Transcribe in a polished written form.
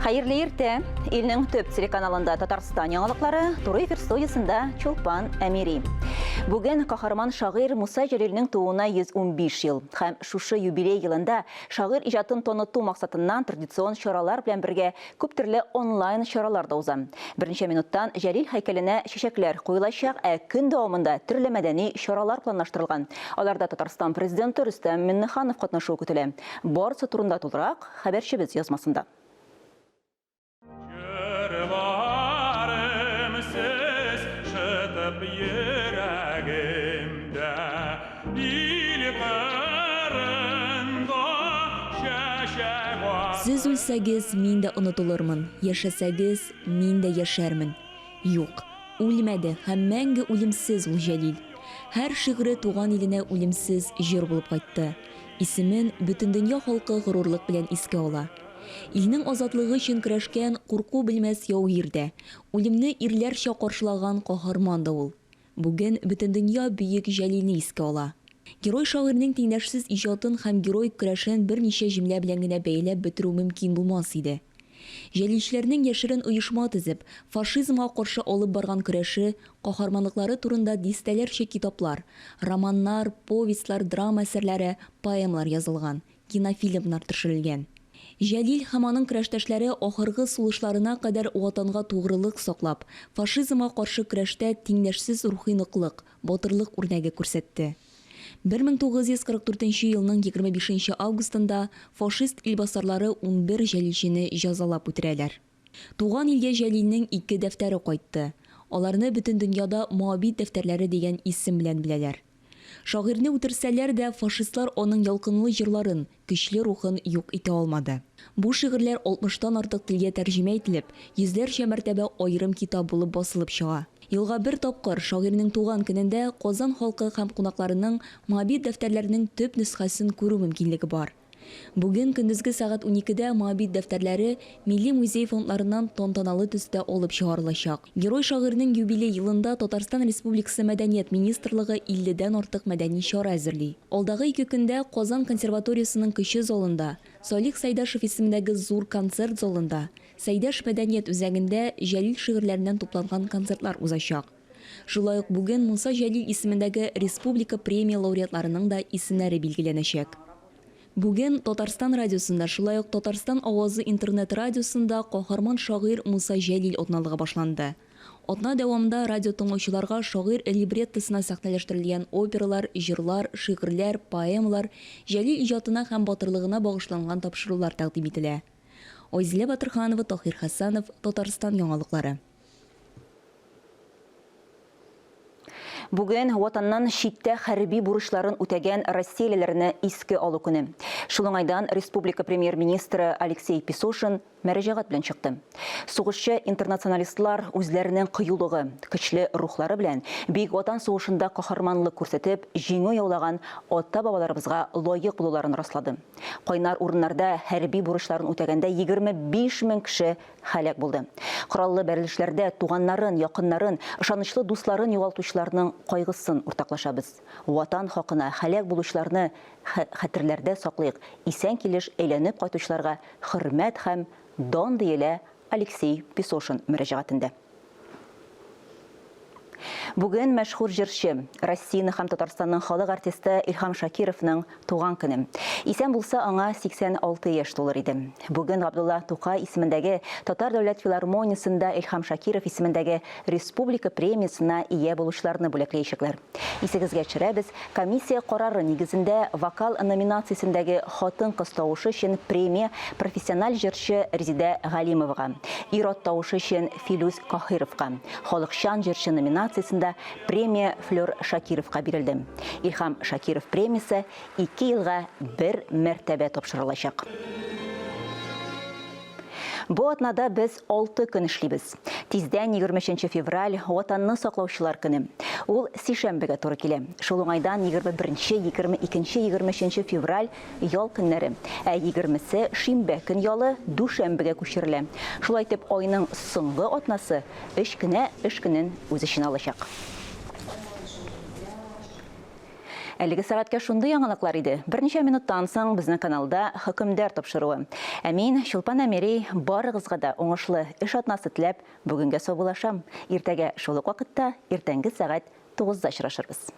Хәерле иртә! Илнең төп телеканалында Татарстан яңалыклары, туры эфир студиясендә Чулпан Әмири. Бүген каһарман шагыйрь Муса Җәлилнең тууына 115 ел. Һәм шушы юбилей елында шагыйрь иҗатын таныту максатыннан традицион чаралар белән бергә Күп төрле онлайн чаралар да уза. Берничә минуттан Җәлил һәйкәленә чәчәкләр куелачак, ә көн дәвамында төрле мәдәни чаралар планлаштырылган. Аларда Татарстан Президенты Рөстәм Миңнеханов катнашуы көтелә. Барысы турында тулырак, хәбәрчебез язмасында. Җырларым сез шытып йөрәгемдә. Ил кырында чәчәк ат. Сез үлсәгез, мин дә онытылырмын, яшәсәгез, мин дә яшәрмен. Юк, үлмәде һәм мәңге үлемсез ул Җәлил. Һәр шигыре туган иленә үлемсез җыр булып кайтты. Исемен бөтендөнья халкы горурлык белән искә ала. Илнең азатлыгы өчен көрәшкән курку белмәс яугир дә, үлемне ирләрчә каршылаган каһарман да ул. Бүген бөтен дөнья бөек Җәлилне искә ала. Герой-шагыйрьнең тиңдәшсез иҗатын һәм героик көрәшен берничә җөмлә белән генә бәяләп бетерү мөмкин булмас иде. Җәлилчеләрнең яшерен оешма төзеп, фашизмга каршы алып барган көрәше, каһарманлыклары турында дистәләрчә китаплар, романнар, повестьлар, драма әсәрләре, поэмалар язылган. кинофильмнар төшерелгән. Җәлил һәм аның көрәштәшләре ахыргы сулышларына кадәр Ватанга тугрылык саклап, фашизмга каршы көрәштә тиңдәшсез рухи ныклык, батырлык үрнәге күрсәтте. 1944 нче елның 25 нче августында фашист илбасарлары 11 җәлилчене җәзалап үтерәләр. Туган илгә Җәлилнең ике дәфтәре кайтты. Аларны бөтен дөньяда Моабит дәфтәрләре дигән исем белән беләләр. Шагыйрьне үтерсәләр дә, фашистлар аның ялкынлы җырларын, көчле рухын юк итә алмады. Бу шигырьләр алтмыштан артык телгә тәрҗемә ителеп, йөзләрчә мәртәбә аерым китап булып басылып чыга. Елга бер тапкыр, шагыйрьнең туган көнендә, Казан халкы һәм кунакларының Моабит дәфтәрләренең төп нөсхәсен күрү мөмкинлеге бар. Бүген көндезге сәгать уникедә Моабит дәфтәрләре Милли музей фондларыннан тантаналы төстә алып чыгарылачак. Герой-шагыйрьнең юбилей елында Татарстан Республикасы Мәдәният министрлыгы илледән артык мәдәни чара әзерли. Алдагы ике көндә Казан консерваториясенең кече залында, Салих Сәйдәшев исемендәге зур концерт залында, Сәйдәш мәдәният үзәгендә Җәлил шигырьләреннән тупланган концертлар узачак. Шулай ук бүген Муса Җәлил исемендәге республика премия лауреатларының да исемнәре билгеләнәчәк. Бүген Татарстан радиосында, шулай ук Татарстан авазы интернет-радиосында каһарман шагыйрь Муса Җәлил атналыгы башланды. Атна дәвамында радиотыңлаучыларга шагыйрь либреттосына сәхнәләштерелгән опералар, җырлар, шигырьләр, поэмалар, Җәлил иҗатына һәм батырлыгына багышланган тапшырулар тәкъдим ителә. Айзилә Батырханова, Таһир Хәсәнов, Татарстан яңалыклары. Бүген Ватаннан читтә хәрби бурычларын үтәгән россиялеләрне искә алу көне. Шул уңайдан республика премьер-министры Алексей Песошин мәрәҗәгать белән чыкты. Сугышчы-интернационалистлар үзләренең кыюлыгы, көчле рухлары белән Бөек Ватан сугышында каһарманлык күрсәтеп, җиңү яулаган ата-бабаларыбызга лаек булуларын раслады. Кайнар урыннарда хәрби бурычларын үтәгәндә 25 мең кеше һәлак булды. Кораллы бәрелешләрдә туганнарын, якыннарын, ышанычлы дусларын югалтучыларның кайгысын уртаклашабыз. Ватан хакына һәлак булучыларны хәтерләрдә саклыйк, исән килеш әйләнеп кайтучыларга хөрмәт һәм дан, диелә Алексей Песошин мөрәҗәгатендә. Бүген мәшһүр җырчы, Россиянең һәм Татарстанның халык артисты Илһам Шакировның туган көне. Исән булса, аңа 86 яшь тулыр иде. Бүген Габдулла Тукай исемендәге Татар дәүләт филармониясендә Илһам Шакиров исемендәге республика премиясенә ия булучыларны бүләкләячәкләр. Исегезгә төшерәбез, комиссия карары нигезендә вокал номинациясендәге хатын-кыз тавышы өчен премия профессиональ җырчы Резидә Галимовага, ир-ат тавышы өчен Филүс Каһировка, халыкчан җырчы номинациясендә премия Флер Шакировка бирелде. Илһам Шакиров премиясе ике елга бер мәртәбә тапшырылачак. Бу атнада без 6 көн эшлибез. Тиздән 23 февраль Ватанны саклаучылар көне. Ул сишәмбегә туры килә. Шул уңайдан 21, 22, 23 февраль ял көннәре, ә 20-се шимбә көн ялы дүшәмбегә күчерелә. Шулай итеп, айның соңгы атнасы өч кенә эш көнен үз эченә алачак. Әлеге сәгатькә шундый яңалыклар иде. Берничә минуттан соң безнең каналда Хөкемдар тапшыруы. Ә мин, Чулпан Әмири, барыгызга да уңышлы эш атнасы теләп, бүгенгә саубуллашам. Иртәгә шул ук вакытта, иртәнге сәгать тугызда очрашырбыз.